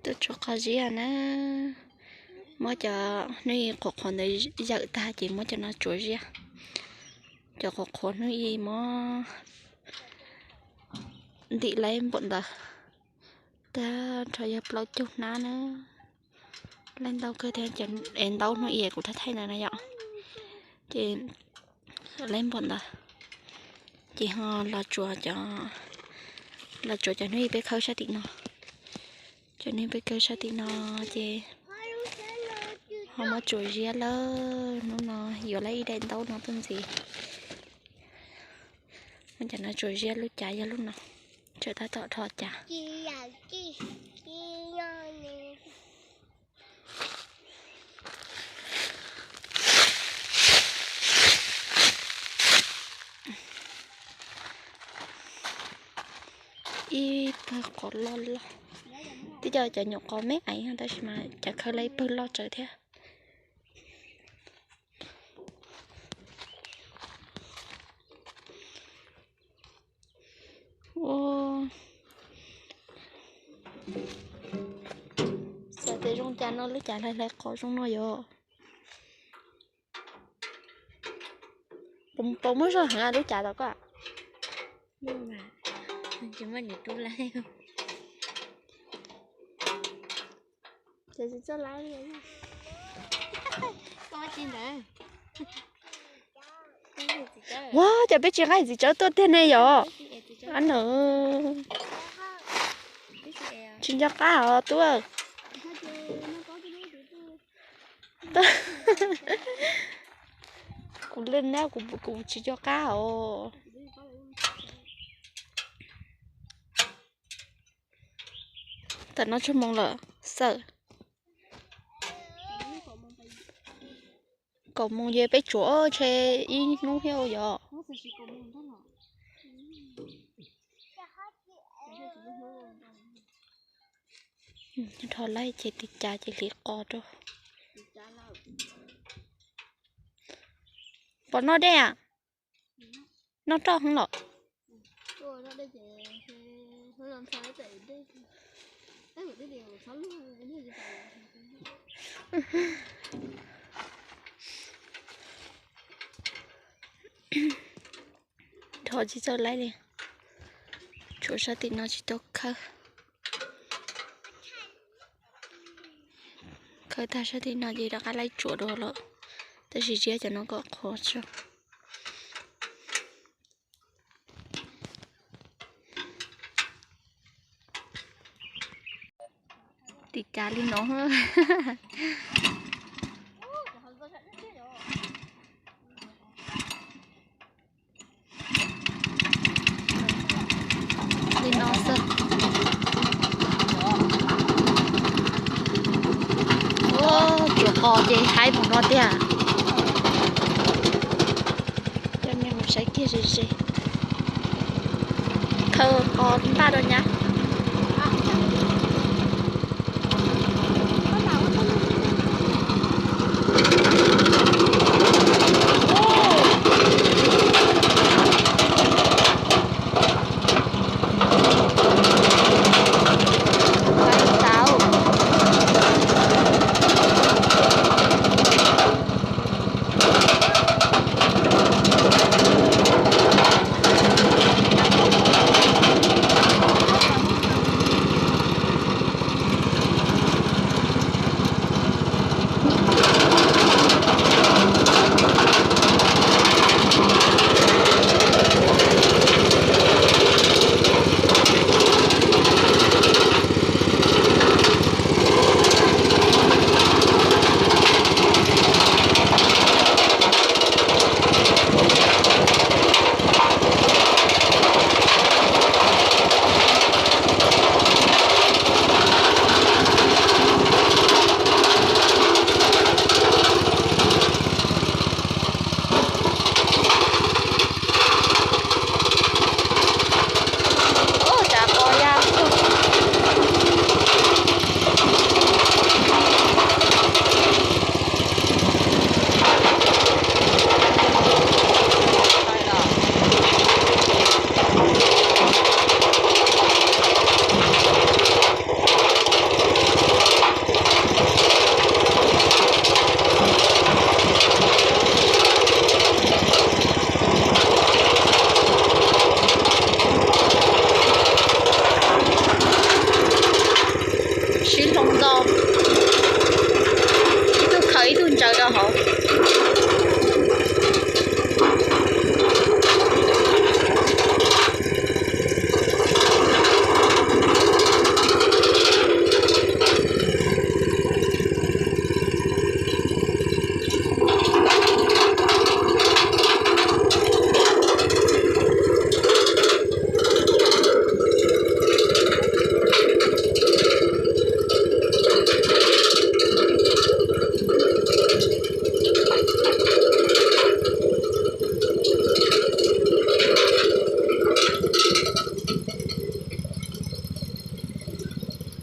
Tsuav qos ziab na. Muab cov hnub i qhuav qhuav ntawd yawm tag ces muab cov no tsuav ziab. Cov qhuav qhuav hnub i muab ntim laib npaum ntawd. Tag nrho yog plaub caug hnab na. Laib ntau kawg thiab, es ntaub hnub i kuv thaij thaij ntawd na yom. Ces laib npaum ntawd. Ces ho los tsuav cov, los tsuav cov hnub i peb khawb sab tim no. Cov hnub i peb khawb sab tim no ces ho muab tsuav ziab lawm. Hnub no yuav laib ib daim ntaub no tuaj ntxiv. Muab cov no tsuav ziab, lub cav yog lub no, tsam tab tom dhos cav. Ib pawg qos loj loj. Twb coj cov nyuam qos me aiv tab sis mas cas khawb lawm ib pawg loj tsawv thiab. Xav tias zoo cas no lub cav hlais hlais qos zoo no yom. Puas muaj zog heev lub cav tom koj? Tsis muaj niam tub laib. Ua cas peb tsis nqa txiv tsawb tuaj tiag ne yom? Ab no, tsis nco qab os tub. Kuv lwj na, kuv tsis nco qab os. Tam no tsawg moos lawm xwb? Kaum moos ces peb tsuav tshe ib hnub thiab yom. Dhos laib ces tiv cav ces hliv qos rau. Puas noj dej a? Noj roj heev los. Dhos tsis txawj laib li. Tshuav sab tim no tsis tau khawb. Khawb tag sab tim no ces rov qab laib tsuav dua lawm. Tab sis ziab cov no kom qhuav tso. Tiv cav li no. Li no xwb. Ua, tsuav qos ces haib mus no tiag. Coj nej mus saib kiag ze ze. Khaws qos npaj rau nyab.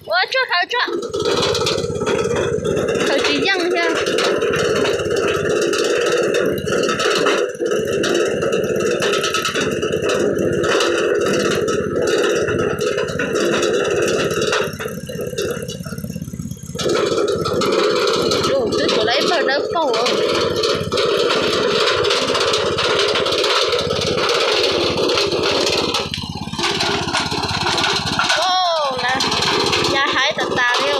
Ua tsuag khaws tsuag, khaws tsis yeej thiab. Twb tuav lawm ib pawg dawb paug. Ya haib tas tas li.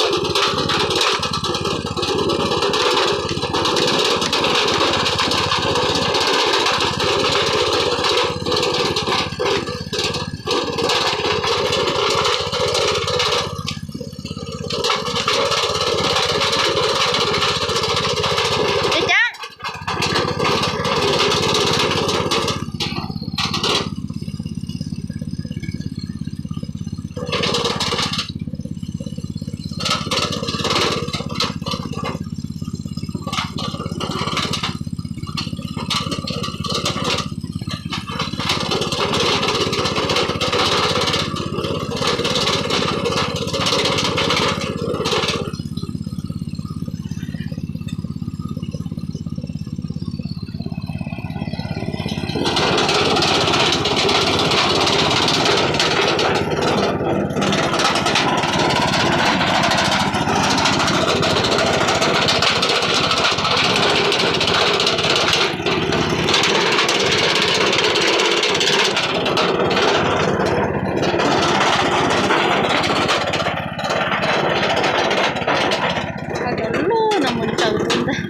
Cov loj no mus ntaws tus ntag.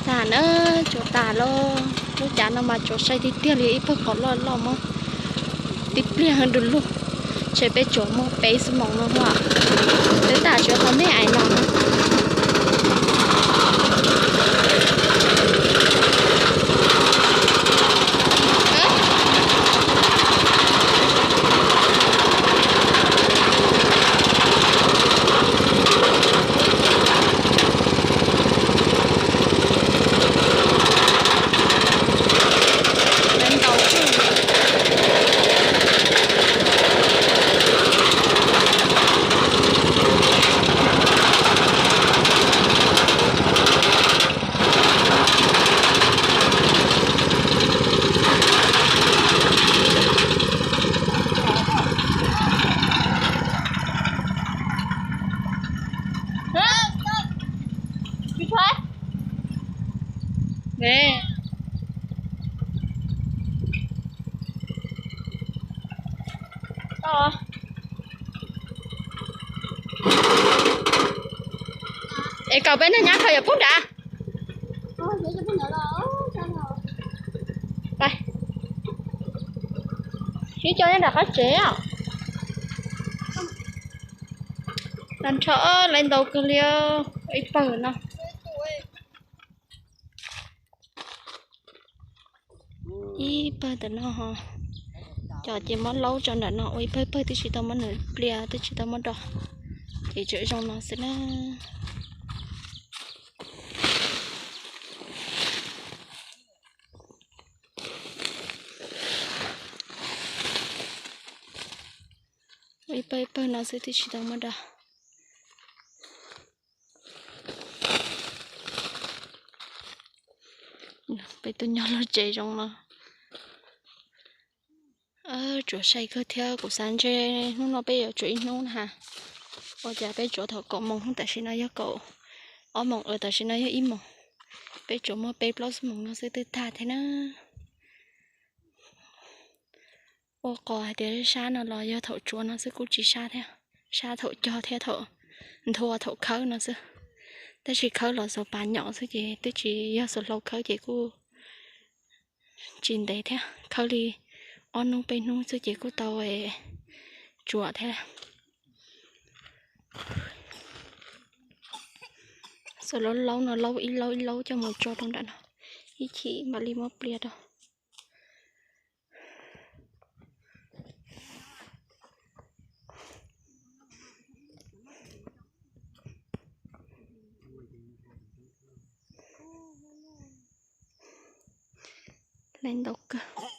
Tas na, tsuav tas lawm. Lub cav no mas tsuav sai tiag tiag li, ib pawg qos loj loj mas tib pliag du lug. Ntshe peb tsuav muaj peb xuab moos no thiab. Twb tas tsuav qhov ntej ais no. Es kom peb niag nyab khaws yuav pub nrad. Ib co nyob nram qab tsev os. Tag nrho lawv ntau kawg li, ib pawg no. Ib pawg ntawm no, cov ces muab laub tso nram no ua ib pawg pawg, twb tsis tau muab nws plias, twb tsis tau muab do, ces tseem zoo no xwb na. Ua ib pawg ib pawg no xwb twb tsis tau muab do. Peb tuaj nyob lub tsev zoo no. Tsuav sai kawg thiab, kuv xav ntshe hnub no peb yuav tsuav ib hnub na has. Ua cas peb tsuav thaum kaum moos, hnub tam sim no yog kaum ob moos, tam sim no yog ib moos. Peb tsuav muaj peb plaub xuab moos no xwb twb tag thiab na. Ua qos hais tias sab no los yog thaum tsuav no xwb kuj tsis sab thiab, sab thaum cog thiab thaum nthua thaum khawb no xwb. Tab sis khawb los xuas pas nyom xwb ces twb tsis yog xuas hlau khawb ces kuj tsis ntev thiab, khawb li ob hnub peb hnub xwb ces kuj tau tsuam thiab. Xuas laub laub no, laub ib laub ib laub coj mus tso rau nram no, ib chim mam li muab pliag rau. Hle ntau kawg.